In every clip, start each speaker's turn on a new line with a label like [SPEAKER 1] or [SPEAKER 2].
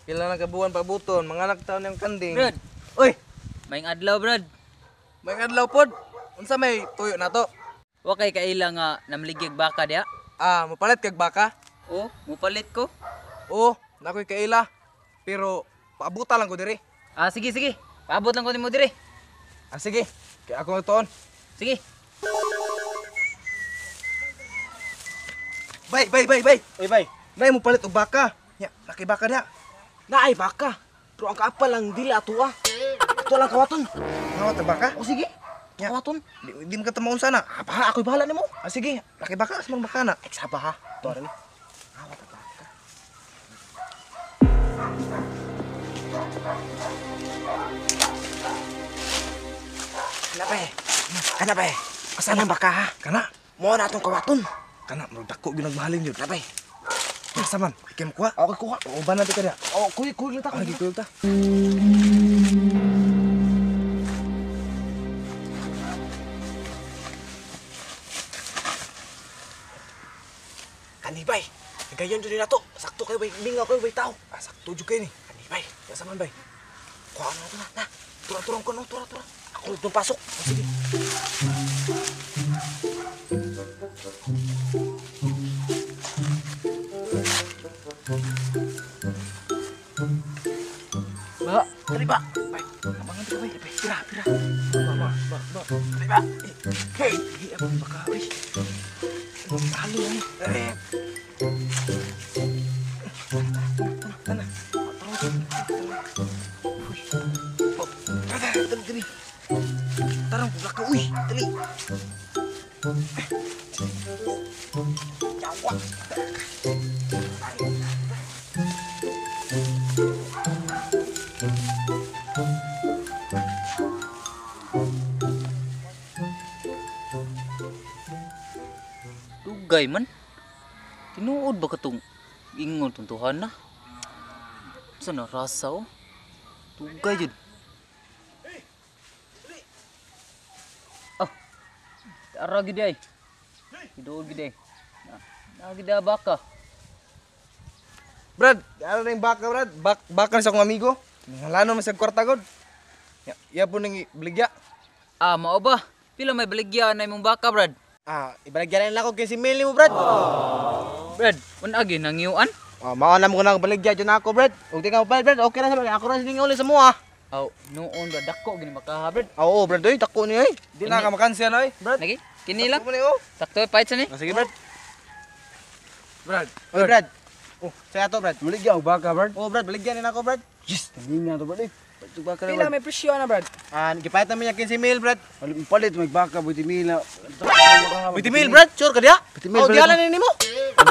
[SPEAKER 1] Pila na kabuan pabuton, mga anak taon yung kanding.
[SPEAKER 2] Brad.
[SPEAKER 1] Uy,
[SPEAKER 2] May adlaw, Brad.
[SPEAKER 1] May adlaw pod. Unsa may tuyo na to?
[SPEAKER 2] Wa kay kaila nga namligyag baka diha.
[SPEAKER 1] Ah, mopalit kag baka?
[SPEAKER 2] Oh, mupalit ko.
[SPEAKER 1] Oo, nakoy kaila. Pero paabuta lang ko diri.
[SPEAKER 2] Ah, sige, sige. Paabot lang ko nimo diri.
[SPEAKER 1] Ah, sige. Kay ako tuon.
[SPEAKER 2] Sige.
[SPEAKER 1] Bay, bay, bay, bay.
[SPEAKER 3] Uy, bay.
[SPEAKER 1] Nay mo palit og baka. Nya, laki baka diha.
[SPEAKER 3] Naay baka. Pero ang kaapal lang dili ato ah. Ato lang kawaton.
[SPEAKER 1] Ngawat ang baka?
[SPEAKER 3] O sige.
[SPEAKER 1] Nya.
[SPEAKER 3] Kawaton.
[SPEAKER 1] Di, di mo ka sana.
[SPEAKER 3] Ah, bahala ako'y bahala nimo.
[SPEAKER 1] Ah, sige. Laki baka, asmang baka na.
[SPEAKER 3] Ay, saba ha. Ito rin. Awat ang baka. Kana ba eh? Kana ba eh? Asan ang baka ha?
[SPEAKER 1] Kana.
[SPEAKER 3] Mo na atong kawaton.
[SPEAKER 1] Kana, murag dako gyud nagmahalin yun.
[SPEAKER 3] Kana ba eh?
[SPEAKER 1] Asa man? Ikay mo kuha?
[SPEAKER 3] Okay, kuha.
[SPEAKER 1] O, ba natin ka diha?
[SPEAKER 3] Oh, kuy, kuy lang ta.
[SPEAKER 1] Ah, gikuyog ta.
[SPEAKER 3] Kanibay. Gayon jud na to. Sakto kayo bay. Mingaw kayo bay tao.
[SPEAKER 1] Ah, sakto jud kayo ni.
[SPEAKER 3] Kanibay.
[SPEAKER 1] Asa man bay?
[SPEAKER 3] Kuha na to na. Na.
[SPEAKER 1] Tura-turang ko no, tura-tura.
[SPEAKER 3] Ako itong pasok.
[SPEAKER 1] Oh, sige.
[SPEAKER 2] Ba,
[SPEAKER 3] Dali ba?
[SPEAKER 1] Bay, abangan ka bay.
[SPEAKER 3] Bay, pira, pira.
[SPEAKER 1] Ba, ba, ba, ba.
[SPEAKER 3] Dali ba?
[SPEAKER 1] Hey, di abang baka uy. Halo ni. Eh. Tana. Uy. Oh, tara, dali, dali. Tarang baka uy, dali.
[SPEAKER 3] Yawa.
[SPEAKER 2] Dugay man. Tinuod ba katong ingon tong tuhan na? Sa na rasa oh. Dugay jud. Oh. Tara gid ay. Tinuod gid ay. Na, na gid baka.
[SPEAKER 1] Brad, ano na yung baka, Brad? Baka sa akong amigo. Ngalano man sa kwarta god. Ya, ya po ning baligya.
[SPEAKER 2] Ah, mao ba? Pila may baligya na imong baka, Brad?
[SPEAKER 3] Ah, ibaligyan na lang ako kay si Mili mo, Brad.
[SPEAKER 2] Brad, unagi nangyuan?
[SPEAKER 3] Ah, mao na mo ko nang baligya dyan ako, Brad. Ug di ka mobile, Brad. Okay na sa ako ra sining uli sa mo ah.
[SPEAKER 2] Aw, noon ba dako gini makaha, Brad?
[SPEAKER 3] Ah, oo, Brad, oy, dako ni oy.
[SPEAKER 1] Di na ka makansya na oy, Brad.
[SPEAKER 2] Lagi, kini lang.
[SPEAKER 1] Sakto mo ni, oh.
[SPEAKER 2] Sakto pahit sa ni.
[SPEAKER 3] Ah, sige, Brad.
[SPEAKER 1] Brad.
[SPEAKER 3] Oy, Brad. Oh, saya to, Brad.
[SPEAKER 4] Baligya og baka, Brad.
[SPEAKER 3] Oh, Brad, baligyan ni ako, Brad.
[SPEAKER 4] Yes, tanin na to, Brad. Eh. Palit og baka na,
[SPEAKER 1] Pila
[SPEAKER 4] Brad.
[SPEAKER 1] may presyo na, Brad?
[SPEAKER 3] Ah, gipayat namin niya 15 mil, Brad.
[SPEAKER 4] Palit may baka, buti mila.
[SPEAKER 3] 20 mil, Brad. Sure ka diha?
[SPEAKER 4] 20 mil,
[SPEAKER 3] Oh,
[SPEAKER 4] Brad.
[SPEAKER 3] diha lang ni nimo.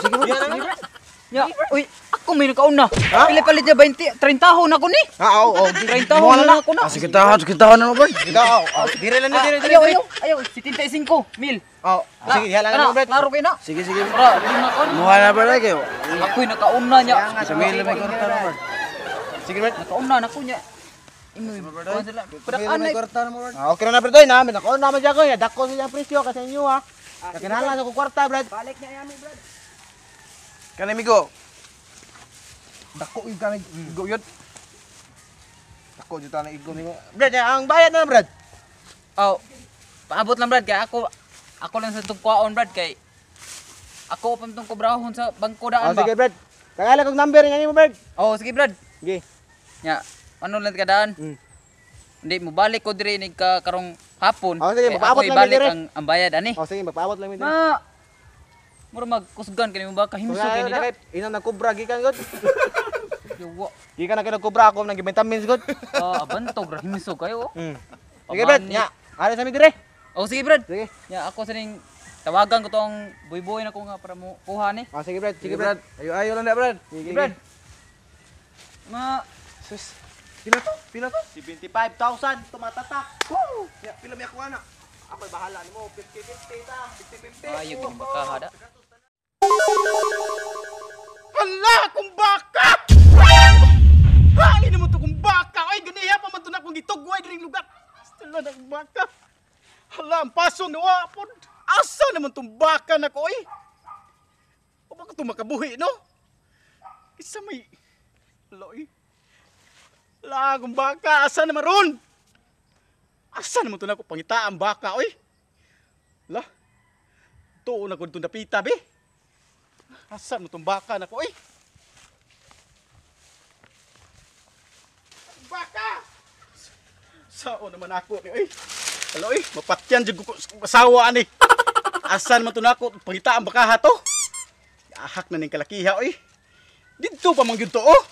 [SPEAKER 4] Sige, Brad.
[SPEAKER 3] Diha lang ni, Brad.
[SPEAKER 2] Ya, uy, ako may nakauna. Pila palit niya 20, 30 hon ako ni.
[SPEAKER 3] Ah, oo, oh,
[SPEAKER 2] 30 hon na ako na.
[SPEAKER 4] Ah, sige tahan, sige tahan na, Brad.
[SPEAKER 3] Ikaw, oh, dire lang ni, dire, dire.
[SPEAKER 2] Ayaw, ayaw, ayaw, 75 mil.
[SPEAKER 3] Oh, sige, diha lang ni, Brad.
[SPEAKER 2] Klaro kayo na.
[SPEAKER 4] Sige, sige.
[SPEAKER 2] Para, lima kon.
[SPEAKER 4] Muha na, Brad, eh, kayo.
[SPEAKER 2] Ako'y nakauna niya.
[SPEAKER 4] Sa mila may kwarta na, Brad.
[SPEAKER 3] Sige, Brad.
[SPEAKER 2] Nakauna na ko niya. Imoy, kuwan sila.
[SPEAKER 4] Sa mila may kwarta na mo, Brad.
[SPEAKER 3] Ah, okay na, Brad. Oy, namin ako naman siya ko. Dako sa iyang presyo kasi inyo ah. Kakinahanglan sa ko kwarta, Brad.
[SPEAKER 1] Balik niya yami, Brad. Kani amigo. Dako yung kanay igo yun. Dako jud tanay igo nimo.
[SPEAKER 3] Brad, ang bayad na, Brad.
[SPEAKER 2] Oh, paabot lang Brad kay ako ako lang sa tungkwaon Brad kay ako pa tong kubrahon sa bangko daan
[SPEAKER 3] Oh,
[SPEAKER 2] ba.
[SPEAKER 3] sige, Brad. Tagala kog number niya nimo, Brad.
[SPEAKER 2] Oh, sige Brad.
[SPEAKER 3] Sige.
[SPEAKER 2] Nya, ano lang kadaan?
[SPEAKER 3] Mm.
[SPEAKER 2] Hindi mo balik ko diri ni ka karong hapon.
[SPEAKER 3] Oh, sige,
[SPEAKER 2] Kay
[SPEAKER 3] magpaabot
[SPEAKER 2] ako
[SPEAKER 3] lang
[SPEAKER 2] ibalik
[SPEAKER 3] diri.
[SPEAKER 2] ang bayad ani.
[SPEAKER 3] Oh, sige, magpaabot lang mi diri.
[SPEAKER 2] Ma. Mura magkusgan kani mo ba kahimsog kani da.
[SPEAKER 3] Ina na kubra gikan god.
[SPEAKER 2] Yawa.
[SPEAKER 3] Gikan na kay kubra ako nang vitamins god.
[SPEAKER 2] Ah, abantog ra himsog kayo. oh.
[SPEAKER 3] Mm. Sige, Brad.
[SPEAKER 2] Pamani.
[SPEAKER 3] Nya, ari sa mi dire.
[SPEAKER 2] Oh, sige Brad.
[SPEAKER 3] Sige.
[SPEAKER 2] Nya ako sa ning tawagan ko tong buy-buy na ko nga para mo kuha ni.
[SPEAKER 3] Oh, sige, Brad. Sige, Brad.
[SPEAKER 1] Ayo ayo lang na, Brad.
[SPEAKER 3] Sige,
[SPEAKER 2] Brad. Ma,
[SPEAKER 1] Sus. Pila to? Pila to?
[SPEAKER 3] 75,000 tumatatak.
[SPEAKER 1] Woo! Ya, pila may ako ana.
[SPEAKER 3] Ako'y bahala nimo 50-50 ta.
[SPEAKER 1] 50-50.
[SPEAKER 2] ayo gini bakaha da.
[SPEAKER 5] Hala, kung baka! Hain mo to kung baka! Ay, ganiya pa man to na kung gitugway diring lugar. Stila na kung baka. Hala, Hala, ang paso nawa pod. Asa naman tong baka na ko, oy? O baka ito makabuhi, no? Isa may... Hala, oy. Hala, akong baka. Asa naman ron? Asa naman ito na ako pangita ang baka, oy? Hala. Tuon ako itong dapita, be. Asa naman itong baka na ko, oy? Baka! Sao naman ako ni oy. Hala oy, mapatyan jud ko sa asawa ani. Asa naman to nako pangita ang baka to? Ahak na ning kalakiha oy. Didto pa man gyud to oh.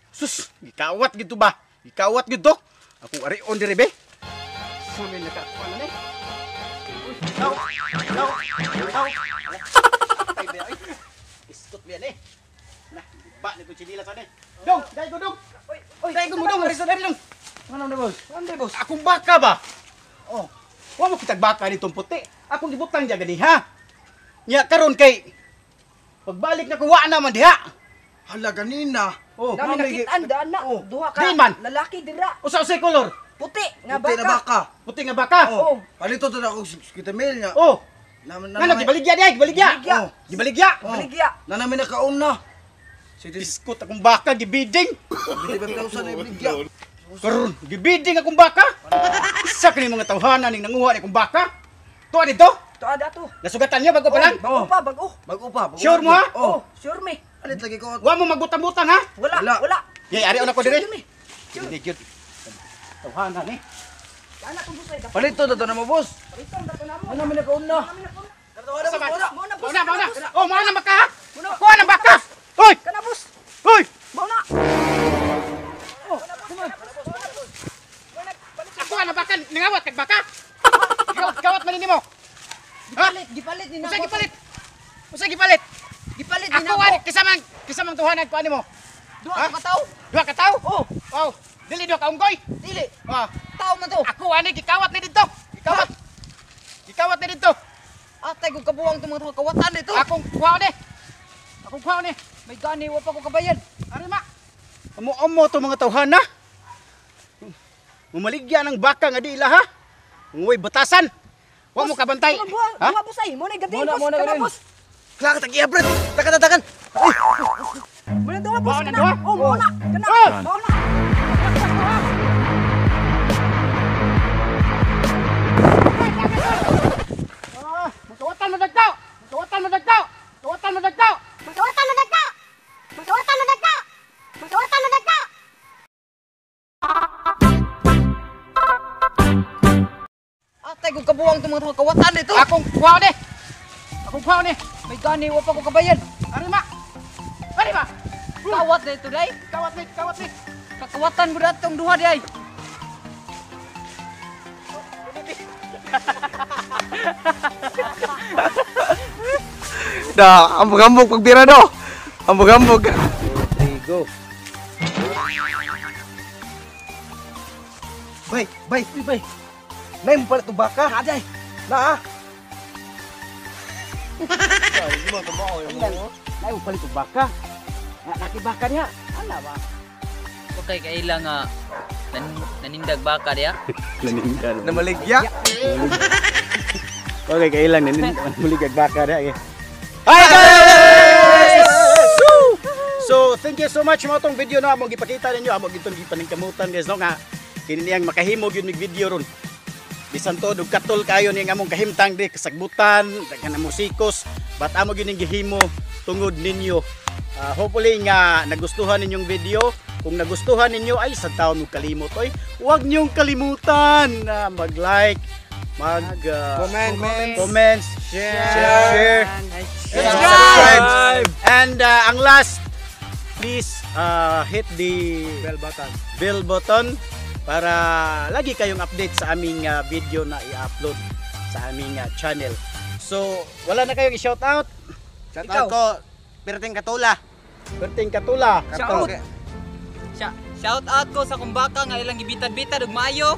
[SPEAKER 5] Sus, gikawat gid to ba? Gikawat gid to. Akong arion diri be. Sumin na ka ano ni? Law, law, law. Patay ba oy. Iskot biya ni. Nah, ba ni ko chinilas ani. Dong, dai ko dong. Oy, dai ko mo dong, ari sa diri dong.
[SPEAKER 4] Ano na boss? Ano na boss?
[SPEAKER 5] Akong baka ba? Oh. Wa mo kitag baka nitong puti. Akong gibutang diya ganiha. Nya karon kay pagbalik na ko wa na man diha.
[SPEAKER 4] Hala ganina.
[SPEAKER 5] Oh,
[SPEAKER 6] Dami nakitaan daan na.
[SPEAKER 4] Oh.
[SPEAKER 6] Duha ka.
[SPEAKER 5] Di man.
[SPEAKER 6] Lalaki dira.
[SPEAKER 5] Usa-usay kolor.
[SPEAKER 6] Puti nga
[SPEAKER 4] Puti na
[SPEAKER 6] baka.
[SPEAKER 4] baka.
[SPEAKER 5] Puti nga baka.
[SPEAKER 4] Oh. Palito to na ako kita mail niya.
[SPEAKER 5] Oh.
[SPEAKER 4] Naman
[SPEAKER 5] Ngano gibaligya diha, gibaligya.
[SPEAKER 6] Gibaligya.
[SPEAKER 4] Oh.
[SPEAKER 5] Gibaligya.
[SPEAKER 4] Oh.
[SPEAKER 6] Baligya.
[SPEAKER 4] Na namin nakaon na. Sige,
[SPEAKER 5] Biskot akong baka gibiding.
[SPEAKER 4] 25,000 na ibaligya.
[SPEAKER 5] Karon gibiding akong baka. Isa kini mga tawhana ning nanguha ni akong baka. Tuwa dito.
[SPEAKER 6] Tuwa dato.
[SPEAKER 5] Nasugatan niyo bago pa lang.
[SPEAKER 6] Bago pa, bago.
[SPEAKER 4] Bago pa. Bago
[SPEAKER 5] Sure
[SPEAKER 4] pa.
[SPEAKER 5] mo, ha?
[SPEAKER 4] Oh.
[SPEAKER 6] Oh, sure me.
[SPEAKER 4] Alit lagi ko.
[SPEAKER 5] Wa mo magbutang-butang ha.
[SPEAKER 6] Wala,
[SPEAKER 4] Wala.
[SPEAKER 6] wala.
[SPEAKER 5] Yay, ari na ko dire.
[SPEAKER 6] Sure me.
[SPEAKER 5] Hindi gyud. Tawhana ni.
[SPEAKER 6] Ana tong busay.
[SPEAKER 4] Palito to na mo boss.
[SPEAKER 6] Palitong dato na mo.
[SPEAKER 4] Na namin nakaon na.
[SPEAKER 6] Kami na po.
[SPEAKER 5] Asa man?
[SPEAKER 6] Mo na boss.
[SPEAKER 5] Mauna, mauna. Oh, mauna ang baka. Kuha ng baka. Hoy!
[SPEAKER 6] Kana boss.
[SPEAKER 5] Hoy!
[SPEAKER 6] Mao na.
[SPEAKER 5] Ako ang baka, nangawat kag baka. Gawat, gawat man nimo.
[SPEAKER 6] Gipalit, gipalit ni
[SPEAKER 5] Usa
[SPEAKER 6] nako.
[SPEAKER 5] gipalit. Usa gipalit.
[SPEAKER 6] Gipalit ni
[SPEAKER 5] Ako
[SPEAKER 6] nako.
[SPEAKER 5] ani kisamang kisamang tuhanan ko ani mo.
[SPEAKER 6] Duha ka tawo.
[SPEAKER 5] Duha ka tawo?
[SPEAKER 6] Oh,
[SPEAKER 5] Oh, dili duha ka unggoy.
[SPEAKER 6] dili.
[SPEAKER 5] Oh,
[SPEAKER 6] Tao man to.
[SPEAKER 5] ako ani gikawat ni didto. Gikawat. Gikawat ni didto.
[SPEAKER 6] Atay kog kabuwang tong mga kawatan dito.
[SPEAKER 5] Akong kuha ni. Akong kuha ni.
[SPEAKER 6] May gani wa pa ko kabayan.
[SPEAKER 5] Ari ma. Amo-amo to mga tawhana. Mumaligya ng baka nga di ila ha. Nguy batasan. Wa mo kabantay.
[SPEAKER 6] Ha? Duha boss ay, mo na gatin
[SPEAKER 4] Mo na,
[SPEAKER 6] boss.
[SPEAKER 4] mo na
[SPEAKER 6] Kana
[SPEAKER 4] gatin.
[SPEAKER 6] boss.
[SPEAKER 4] Klaka tag iya brad. Takan takan.
[SPEAKER 6] Mo na duha boss
[SPEAKER 5] Mao na
[SPEAKER 6] kana.
[SPEAKER 5] duha?
[SPEAKER 6] Oh, mo na. Kana.
[SPEAKER 5] Oh!
[SPEAKER 6] Mao na.
[SPEAKER 5] Ah, magkawatan mo dagdaw. Magkawatan mo dagdaw. Magkawatan mo dagdaw.
[SPEAKER 7] Magkawatan mo dagdaw! Magkawatan mo dagdaw! Magkawatan mo dagdaw!
[SPEAKER 6] Atay kog kabuwang tong mga kawatan dito.
[SPEAKER 5] Akong kuha ni. Akong kuha ni.
[SPEAKER 6] May gani wa pa ko kabayan.
[SPEAKER 5] Ari ma. Ari ma.
[SPEAKER 2] Kawat na ito, day.
[SPEAKER 5] Kawat ni, kawat ni.
[SPEAKER 2] Kakawatan mo datong duha, day.
[SPEAKER 1] Da, ambog-ambog pagbira do. Ambog-ambog.
[SPEAKER 4] 3 go. Bay, bay, uy, bay. Nay mo palit og baka. Aday. Na.
[SPEAKER 5] Nay mo palit og baka. Nakibaka niya. Ala ba?
[SPEAKER 2] Okay, kailang nga nanindag baka diya.
[SPEAKER 1] Namaligya.
[SPEAKER 5] Okay, kailang nanindag baka niya. Eh.
[SPEAKER 1] Hi guys!
[SPEAKER 5] So, thank you so much mo tong video no among gipakita ninyo among gitong gipaningkamutan guys no nga kini niyang makahimo gyud mig video ron. Bisan to og katol kayo ning among kahimtang di kasagbutan, daghan ang musikos, but amo gyud ning gihimo tungod ninyo. Hopefully nga nagustuhan ninyong video. Kung nagustuhan ninyo ay sa taon mo kalimot oy. Huwag niyong kalimutan na mag-like, mag
[SPEAKER 1] Comment,
[SPEAKER 5] comments, share,
[SPEAKER 1] subscribe.
[SPEAKER 5] And ang last, please hit the
[SPEAKER 1] Bell button.
[SPEAKER 5] bell button para lagi kayong update sa aming video na i-upload sa aming channel. So, wala na kayong i-shout out.
[SPEAKER 3] Shout out ko, Perting Katula.
[SPEAKER 5] Berting Katula.
[SPEAKER 6] Shout.
[SPEAKER 2] Shout out ko sa kumbaka nga ilang gibitad-bitad ug maayo.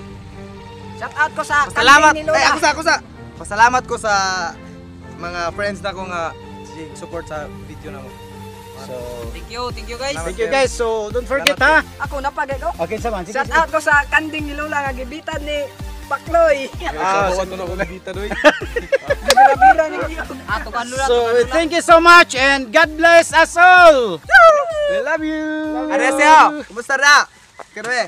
[SPEAKER 6] Shout out ko sa
[SPEAKER 3] Salamat.
[SPEAKER 6] kanding ni Lola.
[SPEAKER 1] Ay, ako sa. Pasalamat ko sa mga friends na ko nga support sa video na mo.
[SPEAKER 5] So,
[SPEAKER 2] Thank you guys.
[SPEAKER 5] thank you guys. So, don't forget ha.
[SPEAKER 6] Ako napagay ko.
[SPEAKER 5] Okay, sama. Sige,
[SPEAKER 6] Shout
[SPEAKER 5] sige.
[SPEAKER 6] out ko sa kanding ni Lola nga gibitad ni Pakloy.
[SPEAKER 1] Ah, sa to na ko nagita doy.
[SPEAKER 6] Bira-bira ni. Ato kan lula.
[SPEAKER 5] So, thank you so much and God bless us all.
[SPEAKER 1] We love you.
[SPEAKER 4] Areseo, kumusta ra? Kere.